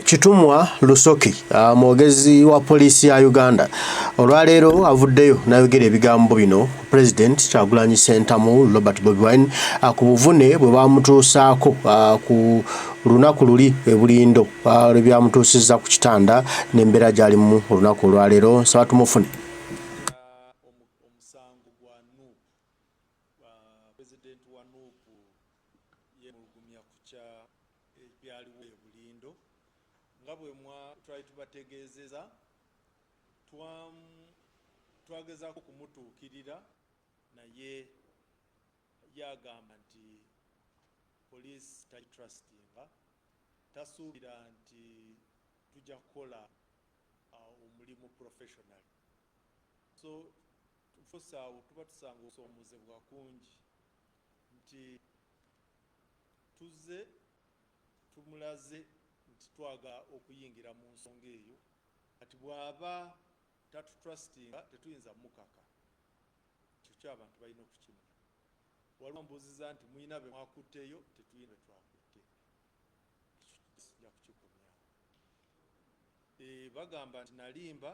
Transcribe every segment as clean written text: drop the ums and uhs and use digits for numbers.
Kitumwa Lusoke, mwogezi wa poliisi ya Uganda, olwaleero avuddeyo n'ayogera ebigambo bino ku President Kyagulanyi Ssentamu Robert Bobi Wine ku buvune bwe bamutuusaako ku lunaku luli e Bulindo lwe byamutuusizza ku kitanda n'embeera gy'alimu olunaku olwaleero. Nsaba tumufune. Omusango gwa NUP, President wa NUP yemulugunya ku kya ebyaliwo e Bulindo. Nga bwe twali tubategeezeza, twagezaako okumutuukirira, naye yagamba nti poliisi tagitrustinga, tasuubira nti tujja kukola omulimu professionally. So tufuuse awo tuba tusanga okusoomozebwa kungi nti tuzze tumulaze nti twagala okuyingira mu nsonga eyo, kati bw'aba tatutrustinga tetuyinza mukaka. Ekyo kyo abantu balina okukimanya. Waliwo mbuuziza nti mulina be mwakutteyo? Tetulina be twakutte, ekyo nja kukikomyawo. Bagamba nti nalimba.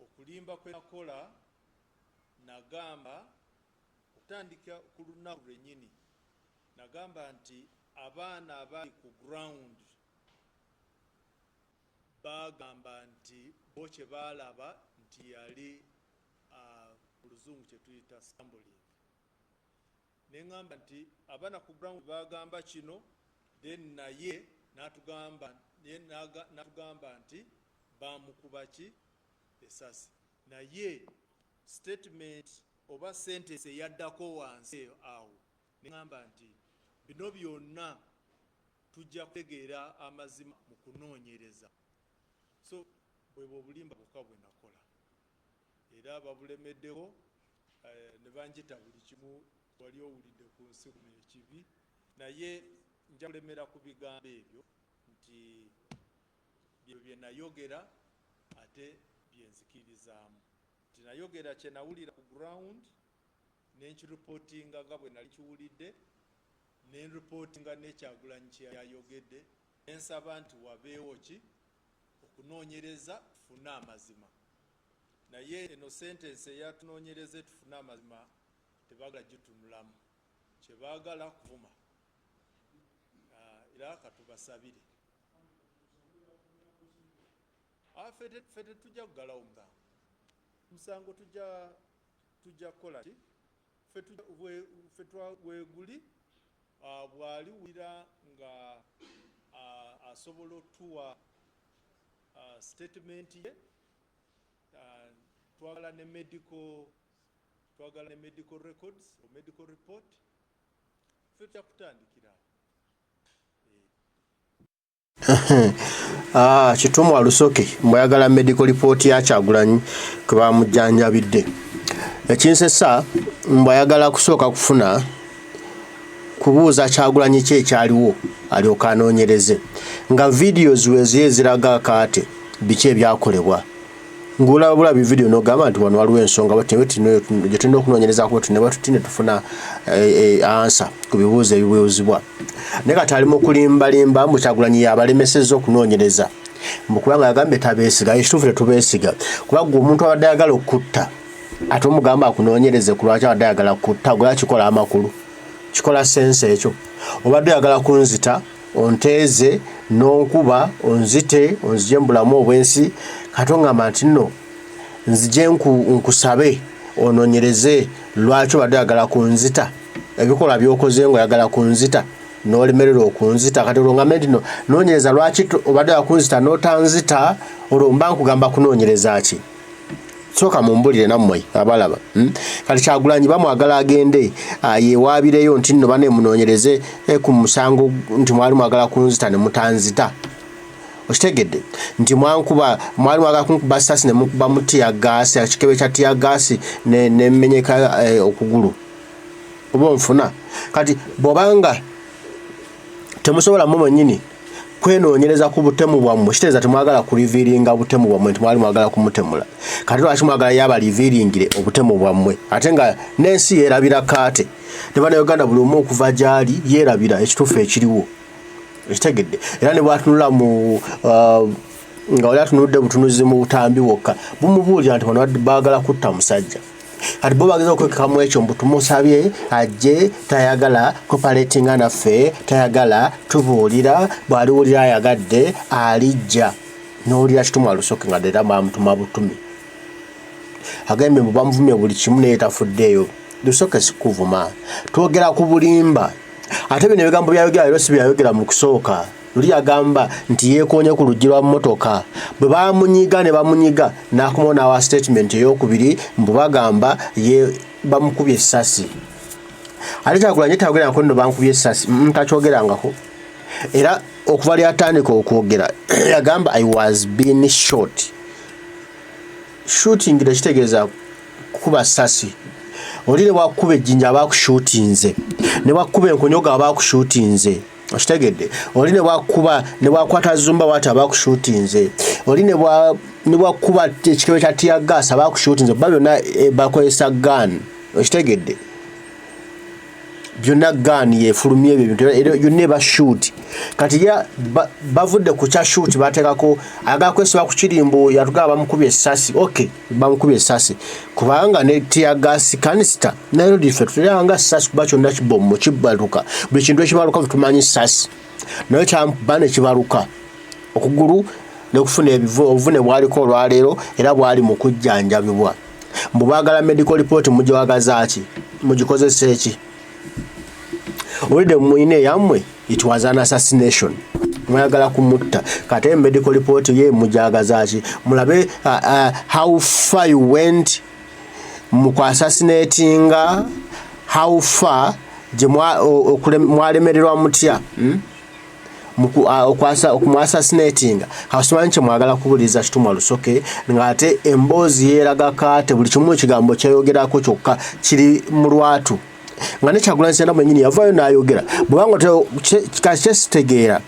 Okulimba kwe nakola, nagamba okutandika ku lunaku lwennyini, nagamba nti abaana abali ku ground bagamba nti bo kye baalaba nti yali mu Luzungu kye tuyita stumbling. Neŋŋamba nti abaana ku ground bagamba kino, then naye n'atugamba nti bamukuba ki esasi, naye statement oba sentence eyaddako wansi awo neŋŋamba nti bino byonna tujja kutegeera amazima mu kunoonyereza. So bwebwe obulimba bwokka bwe nakola, era babulemeddewo ne banjita buli kimu wali owulidde ku nsi kuno ekibi, naye nja kulemera ku bigambo ebyo nti bye bye nayogera ate bye nzikirizaamu, nti nayogera kye nawulira ku ground nenkiripootinga nga bwe nali kiwulidde, nenripootinga n'e Kyagulanyi kye yayogedde, nensaba nti wabeewo ki okunoonyereza tufune amazima. Naye eno sentence eyatunoonyereze tufune amazima tebagala gitunulamu, kyebaagala kuvuma. Era katubasabire. Ffe tetujja kugalawo musango, musango tujja kukola ki, ffe weeguli bw'aliwulira nga asobola otuwa statement ye. Twagala ne medical, twagala ne medical records or medical report. Ffe tujja kutandikira. Kitumwa Lusoke mbwayagala medical report ya Kyagulanyi kwe bamujjanjabidde. Ekinsesa, mbwayagala kusooka kufuna kubuuza Kyagulanyi ki ekyaliwo alyoke anoonyereze, nga videos weziyo eziraga akaate biki ebyakolebwa, ng'olaba bulabi video n'ogamba nti wano waliwo ensonga gye tulina okunoonyerezaako bwe ne tuti ne tufuna answer ku bibuuzo ebibuuzibwa. Naye kati ali mu kulimbalimba mbu Kyagulanyi yabalemesezza okunoonyereza, mbu kubanga yagambye tabeesiga. Ekituufu tetubeesiga, kuba gwe omuntu abadde ayagala okutta ate omugamba akunoonyereze ku lwaki abadde ayagala kutta, gwe kikola amakulu, kikola sense ekyo? Obadde oyagala kunzita, onteeze n'onkuba, onzite, onzije mu bulamu obw'ensi, kati ongamba nti nno nzije nkusabe onoonyereze lwaki obadde oyagala kunzita, ebikolwa by'okoze nga oyagala kunzita n'olemererwa okunzita. Kati olwo ngambe nti no noonyereza lwaki obadde oyagala kunzita n'otanzita, olwo mba nkugamba kunoonyereza ki? Sooka mumbulire nammwe abalaba, Kati Kyagulanyi bamwagala agende yeewaabireyo nti nno bane munoonyereze ku musango nti mwali mwagala kunzita ne mutanzita. Okitegedde nti mwankuba, mwali mwagala kunkuba sasi ne mukuba mu teargas, ekikebe kya teargas ne mmenyeka okugulu, oba onfuna? Kati bw'obanga temusobola mmwe mwennyini kwenoonyereza ku butemu bwammwe, kitegeeza temwagala kurevealinga butemu bwammwe nti mwali mwagala kumutemula. Kati lwaki mwagala yabarevealingire obutemu bwammwe, ate nga n'ensi yeerabira kaate ne Bannayuganda buli omu okuva gy'ali yeerabira ekituufu ekiriwo? Ekitegedde era ne bwatunula mu nga oli atunudde butunuzi mu butambi bwokka bumubuulira nti bano baagala kutta musajja. Kati bo bageza okwekekamu ekyo mbu tumusabye ajje, tayagala cooperatinga naffe, tayagala tubuulira, bw'aliwulira ayagadde alijja. N'owulira Kitumwa Lusoke nga era bamutuma butumi. Agambye mbu bamuvumye buli kimu naye tafuddeeyo. Lusoke sikuvuma, twogera ku bulimba. Ate bino ebigambo byayogera leero si byayogera mu kusooka. Luli yagamba nti yeekoonye ku luggi lwa mmotoka. Bwe baamunyiga ne bamunyiga n'akomawo n'awa statement ey'okubiri mbu bagamba ye bamukubye essasi. Ate Kyagulanyi tayogerangako nno bankubye essasi, takyogerangako. Era okuva lyatandika okwogera yagamba I was being shot. Shooting tekitegeeza kukuba ssasi. Oli ne bwakukuba ejjinja aba akushuutinze, ne bwakukuba enkonyogo aba akushuutinze. Okitegedde? Oli ne bwakuba ne bwakwata zumba bw'ati aba akushuutinze. Oli ne bwakuba ekikebe kya tear gas aba akushuutinze. Kuba byonna bakozesa gun. Okitegedde? Byonna gun yefulumya ebyo ebintu era byonna eba shoot. Kati ya bavudde ku kya shoot bateekako ayagala kwesiba ku kirimbo yatugamba bamukubye essasi. Okay, bamukubye essasi kubanga ne tear gas canister nayo ffe tutera nga ssasi kuba kyonna kibomu kibaluka. Buli kintu ekibaluka ffe tumanyi ssasi, naye kyamuba ne kibaluka okugulu n'okufuna obuvune bwaliko olwaleero era bwali mu kujjanjabibwa. Mbu baagala medical report, mugiwagaza ki? Mugikozesa eki? Olidde muyina eyammwe, it was an assassination, mwayagala kumutta. Kati medical report ye mujagaza ki? Mulabe how far you went mu ku assassinatinga, how far gye mwalemererwa mutya, Okumuassassinatinga. Kasimanyi kye mwagala kubuliza Kitumwa Lusoke ng'ate emboozi yeeraga kaate buli kimu ekigambo kyeyogerako kyokka kiri mu lwatu nga ne Kyagulanyi Ssentamu mwennyini yavaayo n'ayogera. Bwebanga kyesitegeera,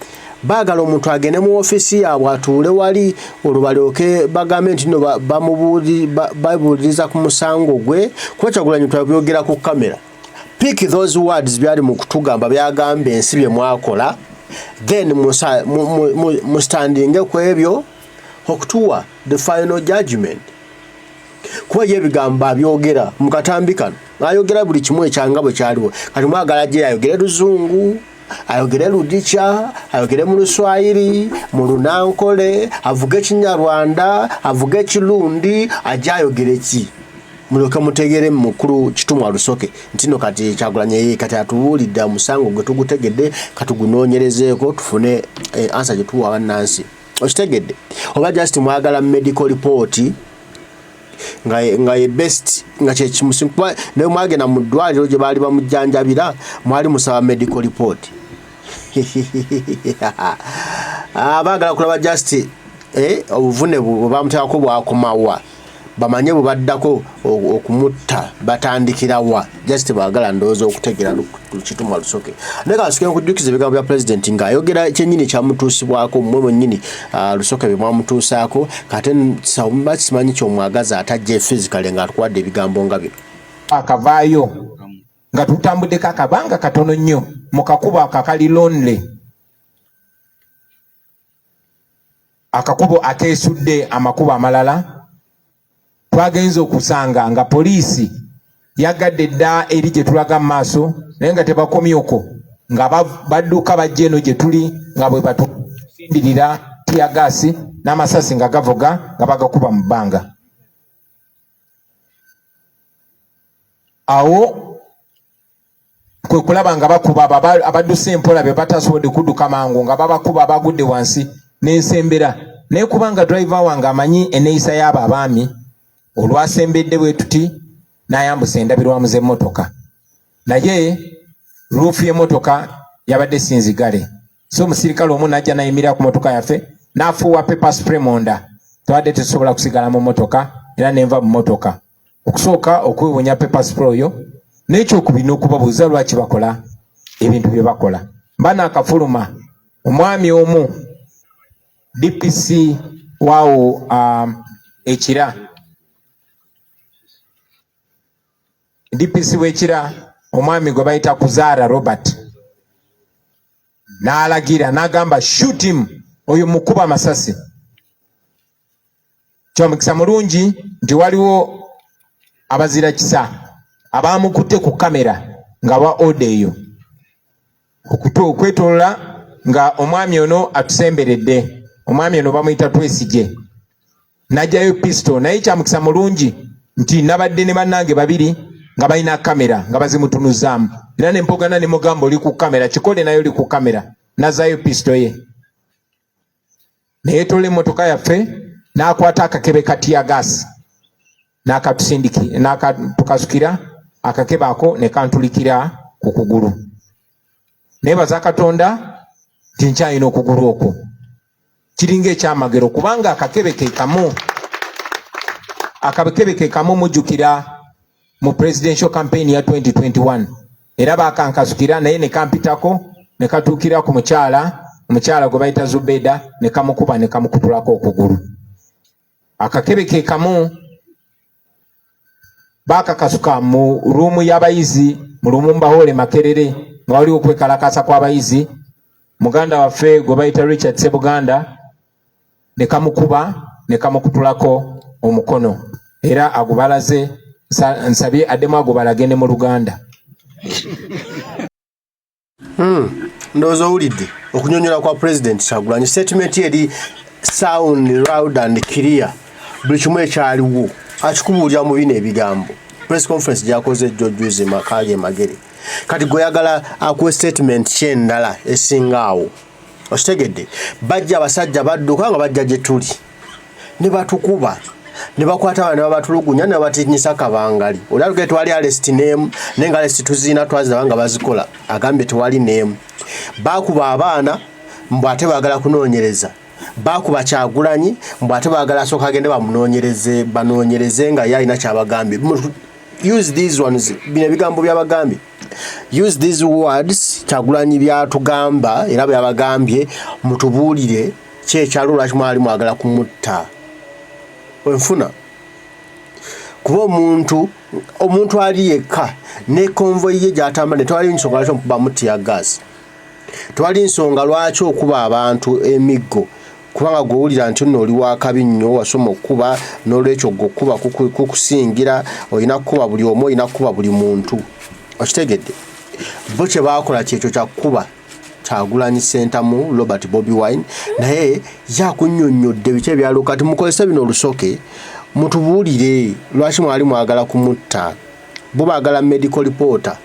baagala omuntu agende mu ofiisi yaabwe atuule wali olwo balyoke bagambe nti no babuuliriza ku musango gwe, kuba Kyagulanyi twabyogera ku kamera. Pick those words byali mu kutugamba, byagamba ensi bye mwakola, then mustandinge ku ebyo okutuwa the final judgment. Kuba ye ebigambo abyogera mu katambi kano, ayogera buli kimu ekyanga bwe kyaliwo. Kati mwagala gye ayogere luzungu, ayogere ludica, ayogere mu luswayiri, mu lunankole, avuge kinyarwanda, avuge kirundi, ajje ayogere ki mulyoke mutegere mukulu Kitumwa Lusoke nti no kati Kyagulanyi ye kati atubuulidde omusango gwe tugutegedde, katugunoonyerezeeko tufune answer gye tuwa bannansi. Okitegedde? Oba just mwagala medical report nga ye best nga kyekimusinga, kuba naye mwagenda mu ddwaliro gye baali bamujjanjabira mwali musaba medical report. Baagala kulaba just obuvune bwe bamuteekako bwakomawa, bamanye bwe baddako okumutta batandikirawa. Just baagala ndowooza okutegeera Kitumwa Lusoke. Naye kasooke nkujjukiza ebigambo bya pulezidenti ng'ayogera kyennyini kyamutuusibwako mmwe mwennyini, Lusoke bye mwamutuusaako. Kate mba simanyi kyomwagaza atajja physically ng'atukuwadde ebigambo nga bino. Akavaayo nga tutambuddeko akabanga katono nnyo mu kakubo akakali lonely, akakubo akeesudde amakubo amalala, twagenze okusanga nga poliisi yagadde dda eri gye tulaga mu maaso, naye nga tebakomye okwo, nga badduka bajja eno gye tuli nga bwe batusindirira tear gas n'amasasi nga gavuga nga bagakuba mu bbanga. Awo kwe kulaba nga bakuba abadduse empola be batasobodde kudduka mangu, nga babakuba bagudde wansi n'ensembera. Naye kubanga driver wange amanyi enneeyisa y'abo abaami, olwasembedde bwe tuti n'ayambusa endabirwamu z'emmotoka, naye roof y'emmotoka yabadde sinzigale, so omusirikale omu n'ajja n'ayimirira ku mmotoka yaffe n'afuuwa pepper spray munda. Tubadde tetusobola kusigala mu mmotoka, era nenva mu mmotoka okusooka okwewunya pepper spray oyo, n'ekyokubiri n'okubabuuza lwaki bakola ebintu bye bakola. Mba naakafuluma, omwami omu DPC waawo ekira DPC w'ekira, omwami gwe bayita Kuzaara Robert. N'alagira n'agamba, "Shoot him, oyo mukuba amasasi." Kyomukisa mulungi nti waliwo abazira kisa abamukutte ku kamera nga wa order eyo okwetolola nga omwami ono atusemberedde. Omwami ono bamuyita Twesigye, n'ajjayo pistol, naye kyamukisa mulungi nti nabadde ne bannange babiri nga balina kamera nga bazimutunuzaamu, era nempogana ne mugamba, "Oli ku kamera, kikole naye oli ku kamera." Nazaayo pistol ye, neyetola emmotoka yaffe, n'akwata akakebe ka teargas n'akatusindiki n'akatukasukira akakebe ako ne kantulikira ku kugulu. Neebaza Katonda nti nkyalina okugulu okwo, kiringa ekyamagero, kubanga akakebe ke kamu, akakebe ke kamu mujjukira mu presidential campaign ya 2021, era bakankasukira naye ne kampitako ne katuukira ku mukyala, omukyala gwe bayita Zubeda, ne kamukuba ne kamukutulako okugulu. Akakebe ke kamu bakakasuka mu room y'abayizi mu Lumumba Hall Makerere, nga waliwo okwekalakasa kw'abayizi, muganda waffe gwe bayita Richard Sebuganda, ne kamukuba ne kamukutulako omukono, era agubalaze, nsabye addemu agubalage ne mu Luganda. Ndowooza owulidde okunyonyola kwa President Kyagulanyi. Statement eri sound, loud and clear. Buli kimu ekyaliwo akikubuulira mu bino ebigambo. Press conference gyakoze jjo juzi makaali emagere. Kati gweyagala akuwe statement kyendala esinga awo, okitegedde? Bajja abasajja badduka nga bajja gye tuli ne batukuba ne bakwata abaana ne babatulugunya ne babatinyisa kabangali. Oli alugere tewali arrest n'emu, naye nga arrest tuziina, twaziraba nga bazikola. Agambye tewali n'emu. Bakuba abaana mbu ate baagala kunoonyereza. Bakuba Kyagulanyi mbu ate baagala asooka agende bamunoonyereze, banoonyereze nga ye alina kyabagambye. Use these ones, bino ebigambo byabagambye, use these words Kyagulanyi byatugamba era byabagambye, mutubuulire ki ekyalo, lwaki mwali mwagala kumutta? Enfuna kuba omuntu ali yekka ne convoy ye gyatambula, netewali nsonga lwaki omukubamu teargas, tewali nsonga lwaki okuba abantu emiggo, kubanga gwewulira nti nno oli wakabi nnyo, wasoma okukuba, n'olwekyo gwe okukuba kukusingira, olina kukuba buli omu, olina kukuba buli muntu, okitegedde? Bo kye baakola kyekyo kyakukuba Kyagulanyi Sentamu Robert Bobi Wine, naye yakunnyonnyodde biki ebyaliwo. Kati mukozese bino olusoke mutubuulire lwaki mwali mwagala kumutta. Bo baagala medical reporter,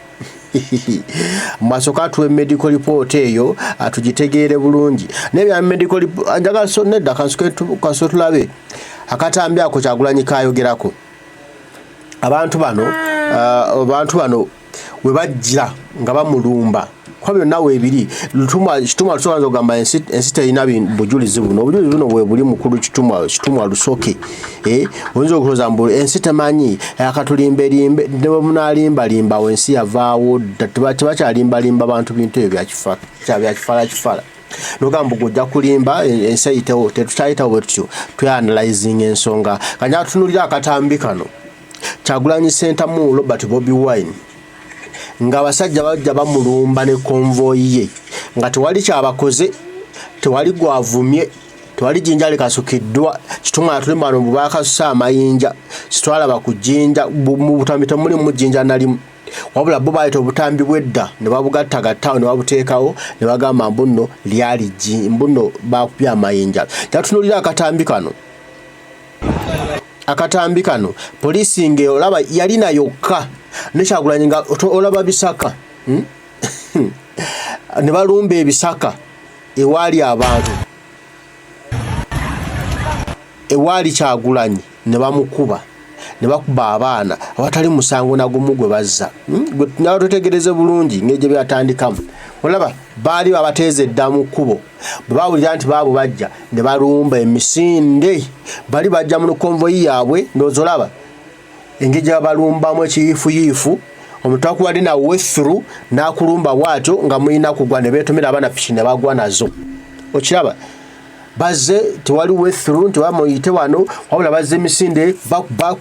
mwasooka atuwe medical report eyo atugitegeere bulungi. Naye bya medical njagala so nedda, kansoke tulabe akatambi ako Kyagulanyi kayogerako. Abantu bano we bajja nga bamulumba, kuba byonna weebiri. Kitumwa Lusoke ayinza okugamba ensi terina bujulizi buno. Obujulizi buno bwe buli, mukulu Kitumwa Lusoke. Eh, oyinza okulowooza mbu ensi temanyi, akatulimbelimbe ne bwe munaalimbalimba awo ensi yavaawo dda. Tebakyalimbalimba bantu bintu ebyo bya kifala kifala. Nogamba gwe ojja kulimba ensi eyitewo, tetukyayitawo bwe tutyo, tweanalyzing ensonga. Kanya tutunulira akatambi kano, Kyagulanyi Sentamu Robert Bobi Wine, ng'abasajja bajja bamulumba ne convoy ye, nga tewali kyabakoze, tewali gwavumye, tewali jjinja likasukiddwa. Kitumwa atulimba wano bwe bakasusa amayinja, sitwalaba ku jjinja. Mu butambi temulimu jjinja nalimu, wabula bo bayita obutambi bw'edda ne babugattagattawo ne babuteekawo ne bagamba mbu nno lyali mbu nno bakubye amayinja. Jatunuulira akatambi kano, akatambi kano poliisi nga olaba yalina yokka ne Kyagulanyi nga olaba bisaka, Ne balumba ebisaka ewaali abantu, ewaali Kyagulanyi, ne bamukuba ne bakuba abaana awatali musango nagumu gwe bazza. Nawe twetegereze bulungi ngeri gye byatandikamu. Olaba baali babateeza edda mu kkubo, bwe bawulira nti baabo bajja ne balumba emisinde, bali bajja mu convoy yaabwe. Ndowooza olaba engeri gye babalumbamu ekiyiifuyiifu, omuntu akuwadde na way through n'akulumba bw'atyo nga mulina kugwa, ne beetomera abaana piki ne bagwa nazo. Okiraba bazze, tewali way through nti bamuyite wano, wabula bazze emisinde,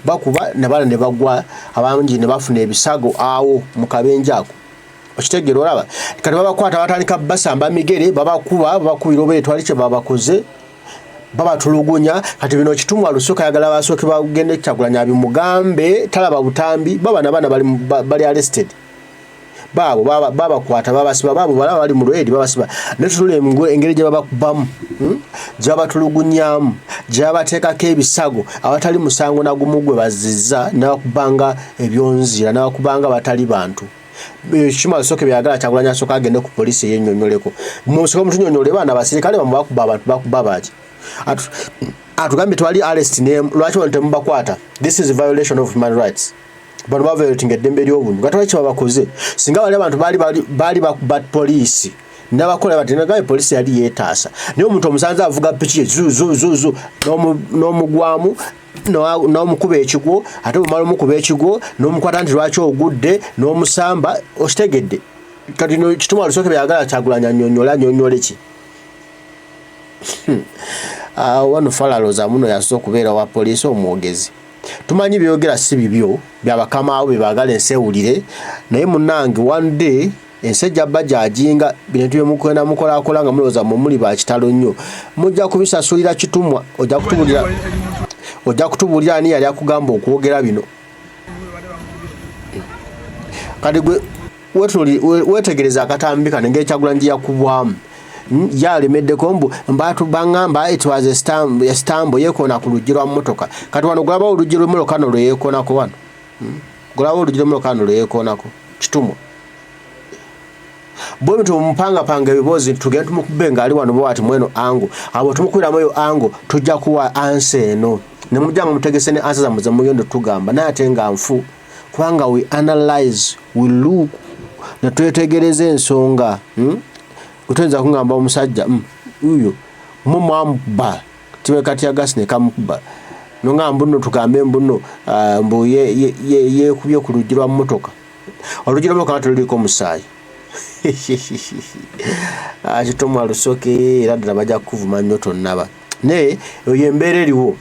bakuba nabaana ne bagwa, abangi ne bafuna ebisago awo mu kabenje ako. Okitegeera? Olaba kati babakwata, batandika basamba migere, babakuba, babakubira oba etwali kye babakoze, babatulugunya. Kati bino Kitumwa Lusooka ayagala basooke bagende Kyagulanyi abimugambe. Talaba butambi baba nabaana bali arrested, baabo babakwata, babasiba, baabo balaba bali mu lwedi babasiba. Netutula engeri gye babakubamu, Gye babatulugunyamu, gye babateekako ebisago awatali musango nagumu gwe bazizza, nabakubanga ebyonzira, nabakubanga batali bantu. Kitumwa Lusooka byagala Kyagulanyi asooka agende ku poliisi eyennyonnyoleko. Musooke mutunyonnyole, baana abasirikale bamwe bakuba abantu, bakuba baki? Atugambye twali arrest ne lwaki bano temubakwata? This is a violation of human rights. Bano baviolating eddembe ly'obuntu nga tewali kyebabakoze. Singa bali abantu baali bakuba poliisi nabakola bati, nagaye poliisi yali yeetaasa, naye omuntu omusanze avuga piki ye zu zu zu zu n'omugwamu, n'omukuba ekigwo, ate bwomala omukuba ekigwo n'omukwata nti lwaki ogudde, n'omusamba. Okitegedde? Kati no Kitumwa Lusooke byagala Kyagulanyi annyonnyola, annyonnyole ki? Wano falaloza muno yasoose okubeera wa poliisi omwogezi. Tumanyi byogera si bibyo, byabakamaawo bye baagala ensi ewulire, naye munnange, one day ensi ejja bajajinga. Bintu byemugenda mukolakola nga mulowooza mwe muli ba kitalo nnyo, mujja kubisasulira. Kitumwa, ojja kutubuulira ani yali akugamba okwogera bino. Kati gwe wetegereza akatambi kano, engeri Kyagulanyi gye yakubwamu. Yalemeddeko mbu mbatu baŋŋamba it was a stumble, yeekoona ku luggi lwa mmotoka. Kati wano gulaba oluggi lw'emmotoka no lwe yeekoonako wano. Gulaba oluggi lw'emmotoka no lwe yeekoonako. Kitumwa, bwe bityo mupangapanga ebiboozi nti tugende tumukube ng'ali wano bwati mweno ango abo tumukubiramu eyo ango, tujja kuwa answer eno ne mujja nga mutegese ne answer zammwe zemugenda otugamba, naye ate nga nfu, kubanga we analyze, we look, ne twetegereza ensonga, Kutuyinza kungamba omusajja uyo mu mwamukuba tiwe kati agasi ne kamukuba, nonga mbuno tugambe mbuno mbu yekubye ku luggi lwa mmotoka, oluggi lwa mmotoka teluliko musaayi. Kitumwa Lusoke, era ddala bajja kukuvuma nnyo tonnaba, naye eyo embeera eriwo,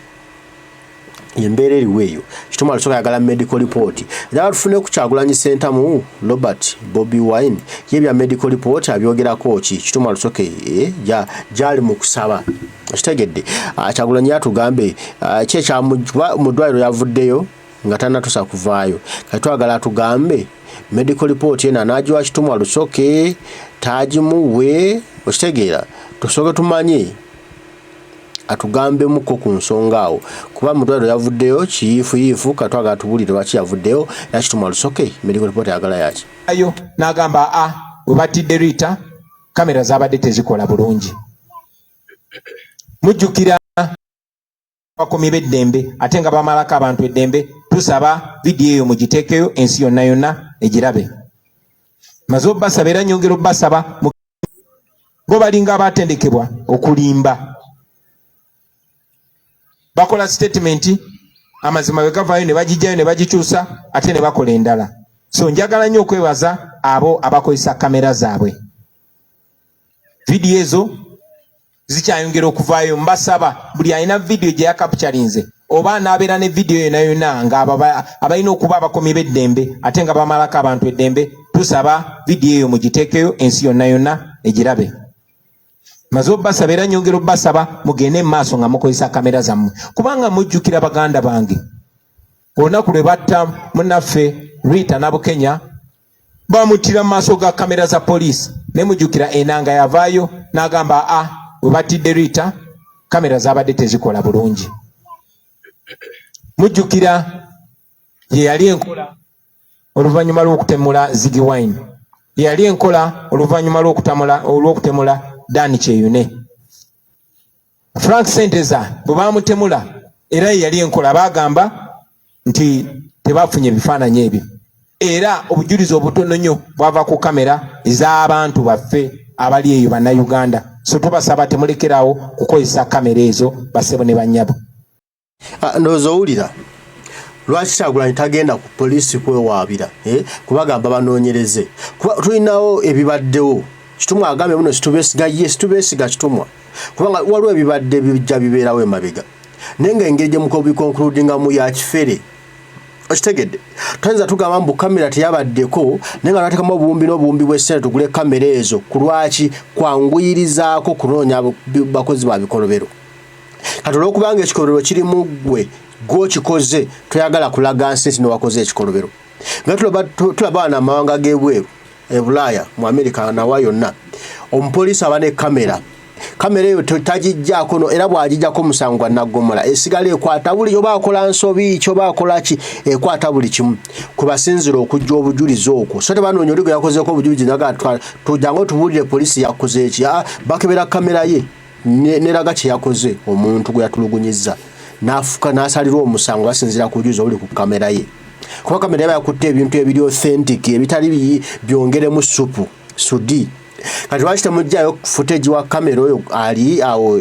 embeera eriwo eyo. Kitumwa Lusoke ayagala medical report. Njagala tufune ku Kyagulanyi Ssentamu Robert, Bobi Wine, ye bya medical report abyogerako ki? Kitumwa Lusoke gyali mu kusaba. Okitegedde? Kyagulanyi yatugambe ki ekyamukuba mu ddwaliro, yavuddeyo nga tannatusa kuvaayo. Kati twagala atugambe medical report eno anaagiwa Kitumwa Lusoke, taagimuwe? Okitegeera? Tusooke tumanye, atugambemuko ku nsonga awo, kuba mu ddwaliro yavuddeyo kiyiifuyiifu. Katwagala tubuulire lwaki yavuddeyo, era Kitumwa Lusoke medical report ayagala yaki? Ayo n'agamba a we battidde Rita, kamera zaabadde tezikola bulungi. Mujjukira abakuumi b'eddembe ate nga bamalako abantu eddembe. Tusaba vidiyo eyo mugiteekeyo ensi yonna yonna egirabe. Maze obbasaba era nyongera obbasaba, bo balinga abatendekebwa okulimba. Bakola statement, amazima bwe gavaayo ne bagijjayo ne bagikyusa ate ne bakola endala. So njagala nnyo okwebaza abo abakozesa kamera zaabwe. Vidiyo ezo zikyayongera okuvaayo. Mbasaba buli alina vidiyo gye yakapchalinze oba anaabeera ne vidiyo yonna yonna nga abalina okuba abakomi b'eddembe ate nga bamalako abantu eddembe, tusaba vidiyo eyo mugiteekeyo ensi yonna yonna egirabe. Maze obbasaba era nyongera obbasaba mugende mu maaso nga mukozesa kamera zammwe, kubanga mujjukira, baganda bange, olunaku lwe batta munnaffe Rita Nabukenya, bamuttira mu maaso ga kamera za poliisi. Naye mujjukira Enanga yavaayo n'agamba a we battidde Rita, kamera zaabadde tezikola bulungi. Mujjukira ye yali enkola oluvannyuma lw'okutemula Ziggy Wine, ye yali enkola oluvannyuma olw'okutemula Dan Kyeyune. Frank Senteza bwe bamutemula, era ye yali enkola, baagamba nti tebafunye ebifaananyi ebyo, era obujulizi obutono nnyo bwava ku kamera ez'abantu baffe abali eyo Bannayuganda. So tubasaba temulekerawo kukozesa kamera ezo, basebo ne bannyabo. Ndowooza owulira lwaki Kyagulanyi tagenda ku poliisi kwewaabira, kubagamba banoonyereze, kuba tulinawo ebibaddewo. Kitumwa agambye muno situbeesiga, ye situbeesiga Kitumwa, kubanga waliwo ebibadde bijja bibeerawo emabega, naye nga engeri gye mubiconcludingamu ya kifere. Okitegedde? Toyinza tugamba mbu kamera teyabaddeko, naye nga lwatekamu obuwumbi n'obuwumbi bw'essente tugule kamera ezo. Ku lwaki? Kwanguyirizaako kunoonya bakozi ba bikolobero. Kati olwokubanga ekikolobero kiri mu ggwe, gw'okikoze, toyagala kulaga nsi nti newakoze ekikolobero. Nga tulaba wano amawanga g'ebweru, e Bulaaya, mu Amerika, nawa yonna, omupoliisi aba ne kamera. Kamera eyo tagijjaako no, era bw'agijjako omusango gwa naggomola. Esigala ekwata buli oba akola nsobi ki oba akola ki, ekwata buli kimu kwe basinzira okujja obujulizi okwo. So tebanoonya oli gwe yakozeeko obujulizi naga tujjangu otubuulire poliisi yakoze eki. Bakebera kamera ye neraga kye yakoze omuntu gwe yatulugunyizza, n'afuka n'asalirwa omusango basinziira ku bujulizi obuli ku kamera ye, kuba kamera yaba yakutte ebintu ebiri authentic, ebitali byongeremu supu sudi. Kati lwaki temugjayo footage wa kamera oyo ali awo,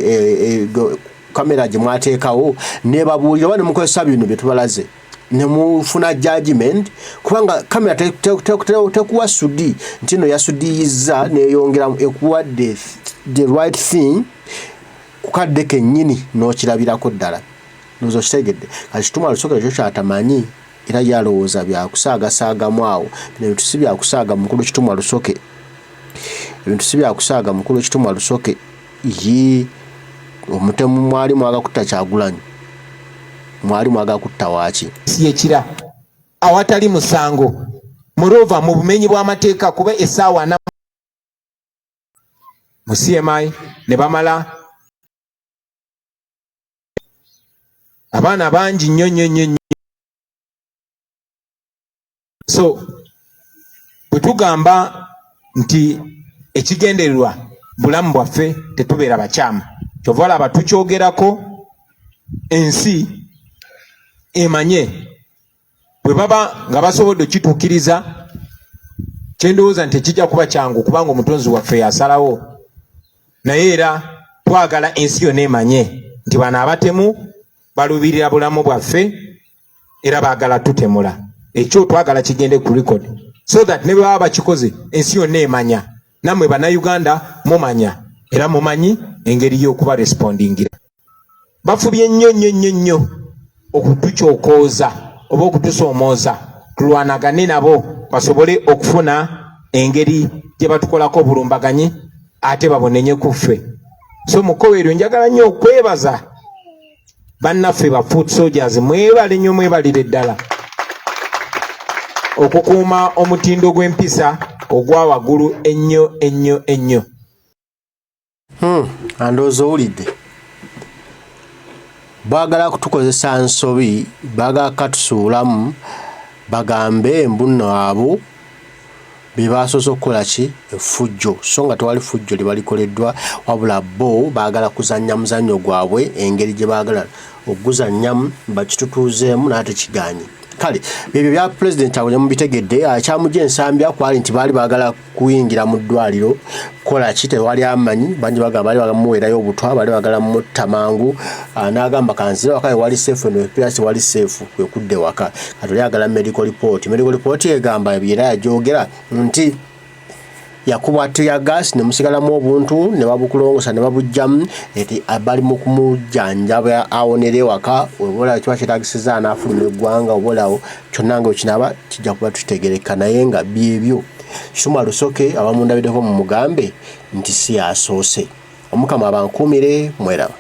kamera gye mwateekawo, nebabuulira, oba nemukozesa bino bye tubalaze nemufuna judgment? Kubanga kamera tekuwa sudi nti no yasudiyizza neyongera, ekuwa the right thing ku kadde kennyini n'okirabirako ddala. Ndowooza okitegedde. Kati Kituma Lusoke ekyo kyatamanyi, era yalowooza byakusaagasaagamu awo. Bino ebintu si byakusaaga, mukulu Kituma Lusoke. Ebintu si byakusaaga, mukulu Kituma Lusoke. Ye omutemu mwali mwagala kutta Kyagulanyi, mwali mwagala kutta waaki? Si ekira awatali musango, moreover mu bumenyi bw'amateeka, kuba essaawa 4 mu CMI ne bamala abaana bangi nnyo nnyo nnyo nnyo. So bwe tugamba nti ekigendererwa bulamu bwaffe, tetubeera bakyamu. Kyova olaba tukyogerako ensi emanye. Bwe baba nga basobodde okituukiriza, kyendowooza nti tekijja kuba kyangu, kubanga omutonzi waffe yasalawo, naye era twagala ensi yonna emanye nti bano abatemu balubirira bulamu bwaffe era baagala tutemula. Ekyo twagala kigende ku record so that ne bwe baba bakikoze, ensi yonna emanya, nammwe Bannayuganda mumanya era mumanyi engeri y'okuba respondingira. Bafubye nnyo nnyo nnyo nnyo okutukyokooza oba okutusoomooza tulwanagane nabo, basobole okufuna engeri gye batukolako obulumbaganyi ate babonenye ku ffe. So mukowa eryo, njagala nnyo okwebaza bannaffe ba foot soldiers. Mwebale nnyo, mwebalire ddala okukuuma omutindo gw'empisa ogwa waggulu ennyo ennyo ennyo. Andowooza owulidde. Baagala kutukozesa nsobi, baagala katusuulamu, bagambe mbu nno abo be basoose okukola ki effujjo, so nga tewali fujjo lye balikoleddwa, wabula bo baagala kuzannya muzannyo gwabwe engeri gye baagala okuguzannyamu, bakitutuuzeemu naye tekigaanye. Kale byebyo bya Pulezidenti awo nemubitegedde. Akyamugya ensambya kwali nti baali baagala kuyingira mu ddwaliro kukola ki, tewali amanyi. Bangi bagamba baali bagala muweerayo obutwa, baali bagala mutta mangu. N'agamba kanzire waka ewali safe. Eno epira tewali safe, kwe kudda ewaka. Kati oli ayagala medical report. Medical report egamba, era yagyogera nti yakubwa tear gas ne musigalamu obuntu ne babukulongosa ne babugjamu, eti bali mu kumujjanjaba awonere ewaka. Oba olaba kiba kyetaagisiza anaafuluma eggwanga, oba olawo kyonna nga wekinaaba kijja kuba tukitegereka, naye nga byebyo. Kituma Lusoke, abamundabiddeko mumugambe nti si yasoose. Omukama abankuumire, mweraba.